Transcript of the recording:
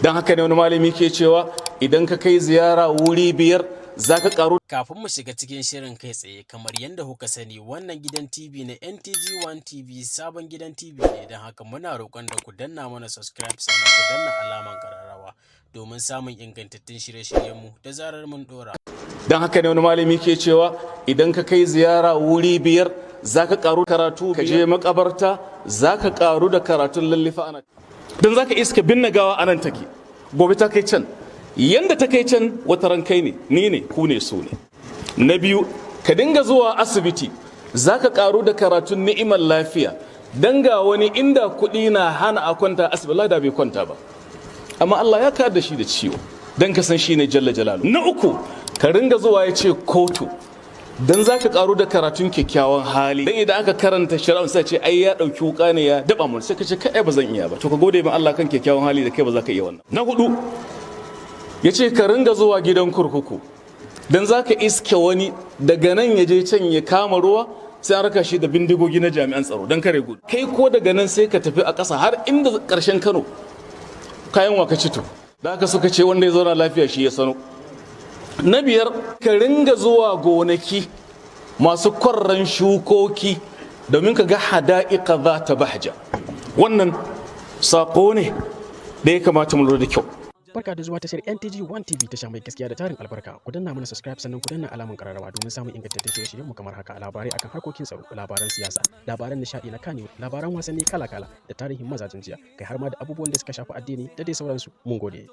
Don haka ne wani malami ke cewa idan ka kai ziyara wuri biyar, za ka karu. Kafin mu shiga cikin shirin kai tsaye, kamar yadda kuka sani, wannan gidan TV na NTG One TV sabon gidan TV ne, don haka muna roƙon da ku danna mana subscribe, sannan ku danna alaman kararrawa domin samun ingantattun shirye-shiryenmu da zarar mun ɗora. Don haka ne wani malami ke cewa idan ka kai ziyara wuri biyar, za ka karu karatu. Ka je makabarta, za ka karu da karatun lallifa ana don za ka iska binne gawa anan take, gobe ta kai can. Yanda ta kai can, wata ran kai ne, ni ne, ku ne, su ne. Na biyu, ka dinga zuwa asibiti, za ka karu da karatun ni'imar lafiya. Dan ga wani inda kuɗi na hana a kwanta asibiti, da bai kwanta ba, amma Allah ya kayar da shi da ciwo dan ka san shi ne jalla jalalu. Na uku, ka ringa zuwa, ya ce, kotu, dan za ka karu da karatun kyakkyawan hali. Dan idan aka karanta shari'a, sai ce ai ya dauki wuka ne ya daba mun, sai ka ce kai ba zan iya ba. To ka gode ma Allah kan kyakkyawan hali da kai ba za ka iya wannan. Na hudu, ya ce ka ringa zuwa gidan kurkuku, dan za ka iske wani daga nan ya je can ya kama ruwa, sai an raka shi da bindigogi na jami'an tsaro don kare gudu. Kai ko daga nan sai ka tafi a ƙasa har inda ƙarshen Kano, kayan waka cito da aka suka ce wanda ya zauna lafiya shi ya sano. Na biyar, ka ringa zuwa gonaki masu kwarran shukoki domin ka ga hada'iqa za ta bahja. Wannan saƙo ne da ya kamata mu lura da kyau. Barka da zuwa tashar NTG One TV, tasha mai gaskiya da tarin albarka. Ku danna mana subscribe, sannan ku danna alamun kararrawa domin samun ingantattun shirye-shiryen mu kamar haka: labarai akan harkokin tsaro, labaran siyasa, labaran nishadi na Kannywood, labaran wasanni kala-kala da tarihin mazajen jiya, kai har ma da abubuwan da suka shafi addini da dai sauransu. Mun gode.